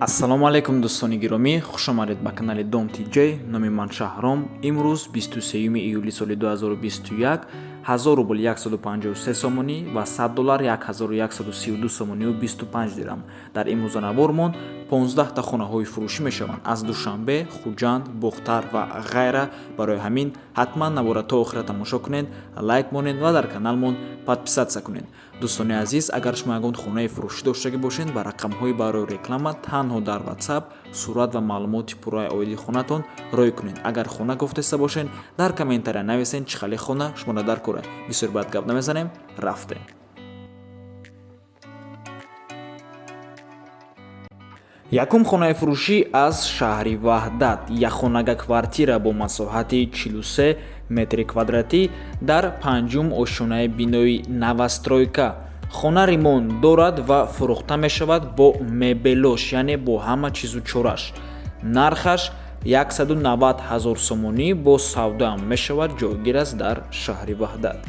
Ассалому алайкум, дӯстони гиромӣ, хушомадед ба канали Дом Тҷ. Номи ман Шаҳром. Имрӯз 23 июли соли 2021, 1000 рубл 153 сомонӣ ва 100 доллар 1132 сомонию 25 дирам. Дар имрӯза навормон 15 та хонаҳои фурӯшӣ мешаванд аз Душанбе, Хуҷанд, Бохтар ва ғайра. Барои ҳамин ҳатман навора то охира тамошо кунед, лайк монед ва дар каналмон подписаться кунед. Дӯстони азиз, агар шумо ягон хонаи фурӯшӣ доштагӣ бошед, ба рақамҳои барои реклама танҳо дар WhatsApp сурат ва маълумоти пурраи оиди хонатон рой кунед. Агар хона гуфтеста бошед, дар комментария нависед, чӣ хеле хона шуморо дар кора. Бисёр баъд гап намезанем, рафтем. Якум хонаи фурӯшӣ аз шаҳри Ваҳдат, якхонага квартира бо масоҳати 43 метри квадратӣ дар панҷум ошёнаи бинои новостройка. Хона ремонт дорад ва фурӯхта мешавад бо мебелош, яъне бо ҳама чизу чораш. Нархаш 190 ҳазор сомонӣ, бо савдоам мешавад. Ҷойгир аст дар шаҳри Ваҳдат.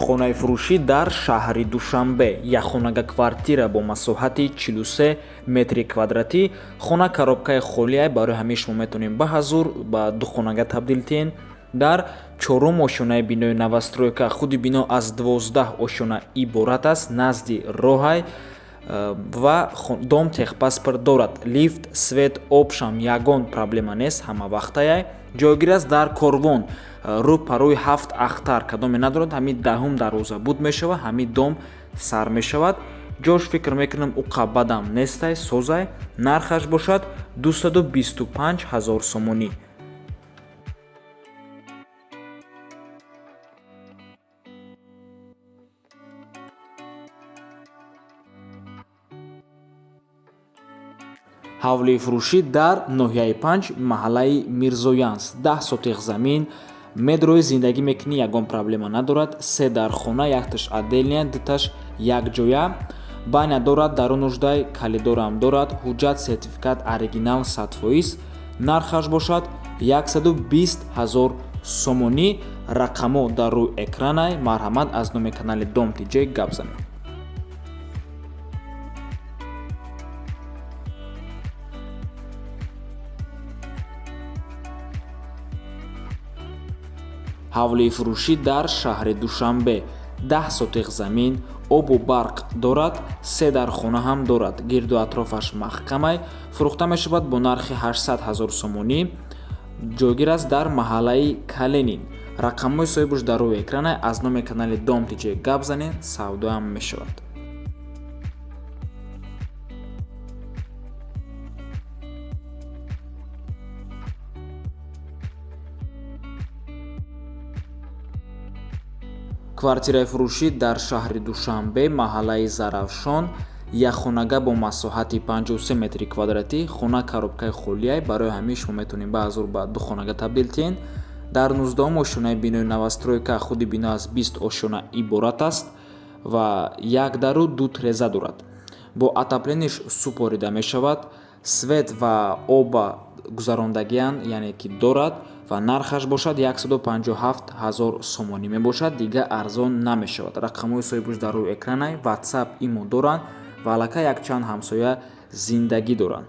Хонаи фурӯшӣ дар шаҳри Душанбе, якхонага квартира бо масоҳати 43 метри квадратӣ. Хона коробкаи холиай, барои ҳамин шумо метавонед ба ҳазур ба духонага табдил диҳед. Дар чорум ошёнаи бинои новостройка. Худи бино аз 12 ошёна иборат аст, назди роҳай ва дом техпаспорт дорад. Лифт, свет, обшам ягон проблема нест, ҳама вақтаяй. Ҷойгир аст дар Корвон, рӯ парои ҳафт ахтар, кадоме надорад, ҳамин даҳум дарвоза буд мешавад, ҳамин дом сар мешавад. Ҷош фикр мекунам уқа бадам нестай, созай. Нархаш бошад 225 ҳазор сомонӣ. Ҳавлии фурӯшӣ дар ноҳияи Панҷ, маҳаллаи Мирзоянс, 10 сотих замин, медрои зиндагӣ мекунӣ, ягон проблема надорад. Се дар хона, якташ отдельная, дуташ якҷоя. Баня дорад, дарунуждай калидорам дорад, ҳуҷҷат, сертификат оригинал 100%. Нархаш бошад 120 ҳазор сомонӣ. Рақамҳо дар рӯи экранай, марҳамат, аз номи канали Дом Тҷ гап занед. Ҳавлии фурӯшӣ дар шаҳри Душанбе, 10 сотих замин, обу барқ дорад, се дар хона ҳам дорад, гирду атрофаш маҳкамай. Фурӯхта мешавад бо нархи 800 ҳазор сомонӣ. Ҷойгир аст дар маҳаллаи Калинин. Рақамҳои соҳибаш дар рӯи экранай, аз номи канали Дом Тҷ гап занед, савдоам мешавад. Квартираи фурӯшӣ дар шаҳри Душанбе, маҳаллаи Зарафшон, якхонага бо масоҳати 53 метри квадратӣ. Хона коробкаи холиай, барои ҳамин шумо метавонед ба ҳазур ба духонага табдил диҳед. Дар 19-ум ошёнаи бинои новостройка. Худи бино аз 20 ошёна иборат аст ва як дару ду треза дорад. Бо отоплениеш супорида мешавад, свет ва оба гузарондагианд, яъне ки дорад, ва нархаш бошад 157 ҳазор сомонӣ мебошад, дигар арзон намешавад. Рақамҳои соҳибаш дар рӯи экранай, WhatsApp, имо доранд ва аллакай якчанд ҳамсоя зиндагӣ доранд.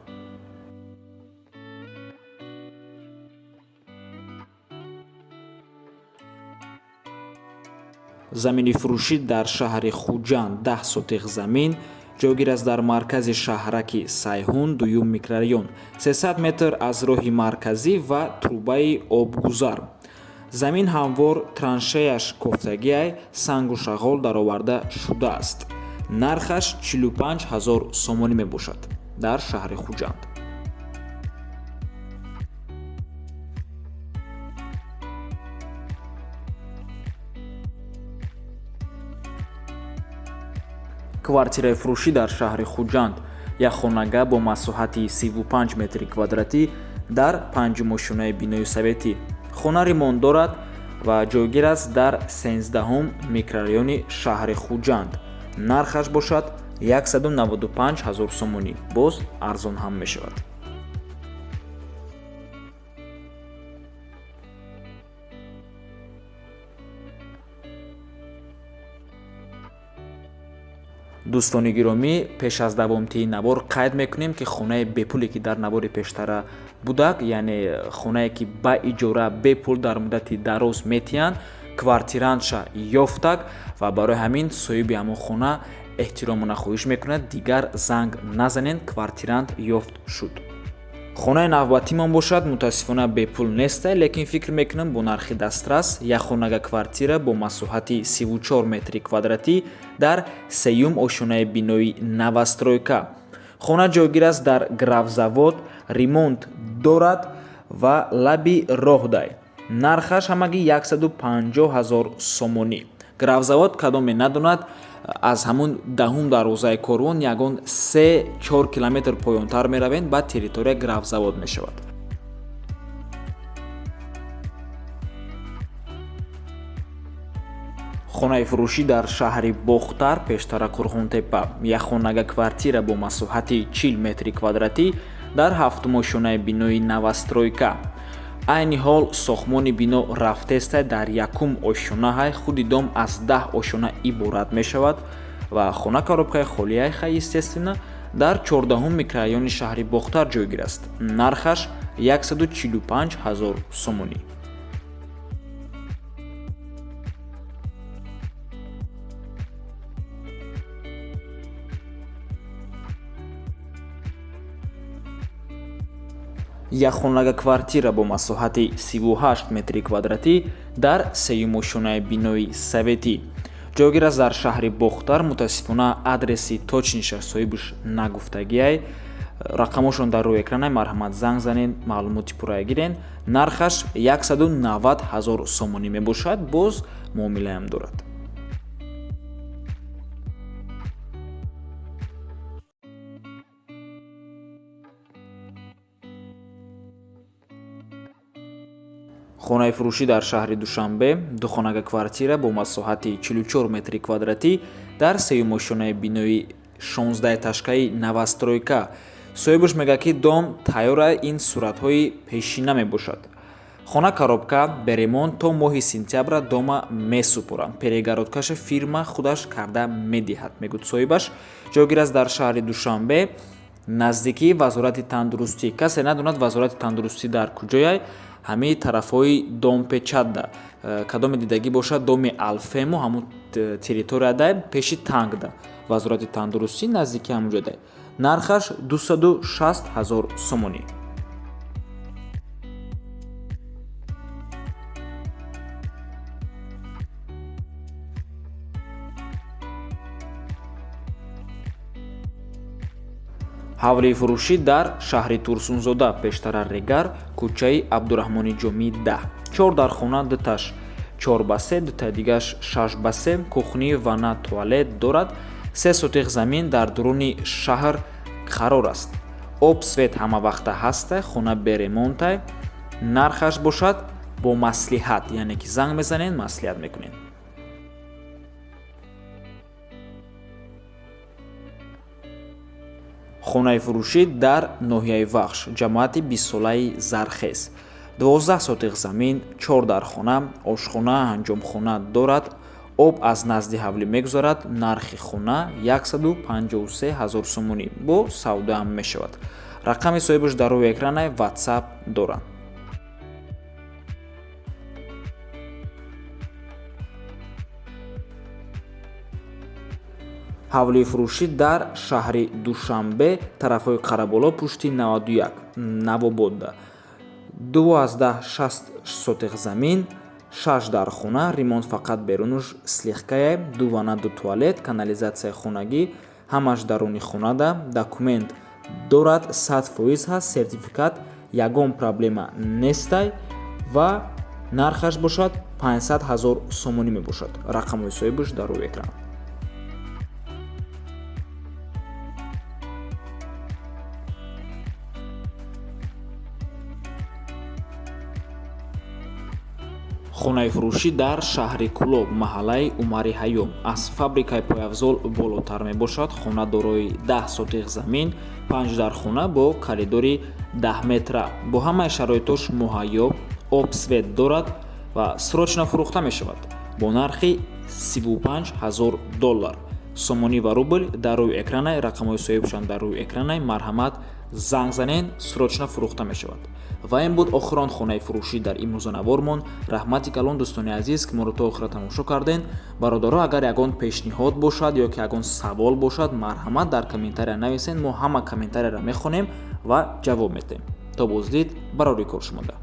Замини фурӯшӣ дар шаҳри Хуҷанд, 10 сотих замин, ҷойгир аст дар маркази шаҳраки Сайҳун, дуюм микрорайон, 300 метр аз роҳи марказӣ ва трубаи обгузар. Замин ҳамвор, траншеяш кофтагиай, сангу шағол дароварда шудааст. Нархаш 45 ҳазор сомонӣ мебошад дар шаҳри Хуҷанд. Квартираи фурӯшӣ дар шаҳри Хуҷанд, якхонага бо масоҳати 35 метри квадратӣ дар панҷум ошёнаи бинои советӣ. Хона ремонт дорад ва ҷойгир аст дар 13-ум микрорайони шаҳри Хуҷанд. Нархаш бошад 195 ҳазор сомонӣ, боз арзон ҳам мешавад. Дӯстони гиромӣ, пеш аз давомтии навор қайд мекунем, ки хонаи бепуле, ки дар навори пештара будак, яъне хонае, ки ба иҷора бепул дар муддати дароз метиҳанд, квартирантша ёфтак ва барои ҳамин соҳиби ҳамон хона эҳтиромона хоҳиш мекунад, дигар занг назанед, квартирант ёфт шуд. Хонаи навбатимон бошад, мутаассифона бепул неста, лекин фикр мекунам, бо нархи дастрас. Якхонага квартира бо масоҳати 34 метри квадратӣ дар сеюм ошёнаи бинои новостройка. Хона ҷойгир аст дар Графзавод, ремонт дорад ва лаби роҳдай. Нархаш ҳамагӣ 150 ҳазор сомонӣ. Графзавод кадоме надонад, аз ҳамун даҳум дарвозаи корвон ягон 3-4 километр поёнтар меравем, ба территория Графзавод мешавад. Хонаи фурӯшӣ дар шаҳри Бохтар, пештара Қурғонтепа, якхонага квартира бо масоҳати 40 метри квадратӣ дар ҳафтум ошёнаи бинои новостройка. Айни ҳол сохтмони бино рафтеста, дар якум ошёнаҳай. Худи дом аз 10 ошёна иборат мешавад ва хона коробкаи холияй, хай, естественно. Дар 14-ум микрорайони шаҳри Бохтар ҷойгир аст. Нархаш 145 ҳазор сомонӣ. Якхонага квартира бо масоҳати 38 метри квадратӣ дар сеюмошёнаи бинои советӣ ҷойгир аст дар шаҳри Бохтар. Мутаассифона, адреси точныйша соҳибаш нагуфтагиай. Рақамошон дар рӯи экранай, марҳамат, занг занед, маълумоти пуррая гирен. Нархаш 190 ҳазор сомонӣ мебошад, боз муомилаам дорад. Хонаи фурӯшӣ дар шаҳри Душанбе, духонага квартира бо масоҳати 44 метри квадратӣ дар сеюмошёнаи бинои 16-этажкаи новостройка. Соҳибаш мегӯяд, ки дом тайёра, ин суратҳои пешина мебошад. Хона коробка, бе ремонт, то моҳи сентябра дома месупорам, перегородкаша фирма худаш карда медиҳад, мегӯяд соҳибаш. Ҷойгир аст дар шаҳри Душанбе, наздикии Вазорати тандурустӣ. Касе надонад, Вазорати тандурустӣ дар куҷояй, ҳамаи тарафҳои Домпечатда. Кадоме дидагӣ бошад, доми Алфему ҳамун территорияда, пеши тангда Вазорати тандурустӣ, наздики ҳамунҷода. Нархаш 260 ҳазор сомонӣ. Ҳавлии фурӯшӣ дар шаҳри Турсунзода, пештара Регар, кӯчаи Абдураҳмони Ҷомӣ 10, чор дархона, дуташ 4 ба 3, дутаи дигаш 6 ба 3, кухни, ванна, туалет дорад. 3 сотих замин дар дуруни шаҳр қарор аст. Об, свет ҳамавақта ҳаста, хона бе ремонтай. Нархаш бошад бо маслиҳат, яъне ки занг мезанед, маслиҳат мекунед. Хонаи фурӯшӣ дар ноҳияи Вахш, ҷамоати бистсолаи Зархез, 12 сотих замин, чор дархона, ошхона, ҳанҷомхона дорад, об аз назди ҳавлӣ мегузарад. Нархи хона 153 ҳазор сомонӣ, бо савдоам мешавад. Рақами соҳибаш дар рӯи экранай, Ватсап доранд. Ҳавлии фурӯшӣ дар шаҳри Душанбе, тарафҳои Қараболо, пушти 91 Навободда, 2,6 сотих замин, шаш дархона, ремонт фақат берунуш слегка, ду ванна, ду туалет, канализатсияи хонагӣ, ҳамаш даруни хонада. Документ дорад, 100% ҳаст, сертификат, ягон проблема нестай ва нархаш бошад 500 ҳазор сомонӣ мебошад. Рақамҳои соҳибаш дар рӯи экран. Хонаи фурӯшӣ дар шаҳри Кӯлоб, маҳаллаи Умари Ҳайём, аз фабрикаи пойафзол болотар мебошад. Хона дорои 10 сотих замин, панҷ дархона бо коридори 10 метра, бо ҳамаи шароитош муҳайё, об, свет дорад ва срочно фурӯхта мешавад бо нархи 35 ҳазор доллар. Сомонӣ ва рубл дар рӯи экранай, рақамҳои соҳибшон дар рӯи экранай. Марҳамат, занг занен, срочно фурӯхта мешавад. Ва ин буд охирон хонаи фурӯшӣ дар имрӯза навормон. Раҳмати калон, дӯстони азиз, ки моро то охира тамошо карден. Бародаро, агар ягон пешниҳод бошад ё ки ягон савол бошад, марҳамат, дар комментария нависен. Мо ҳама комментарияро мехонем ва ҷавоб медиҳем. То боздид, барори кор шумода.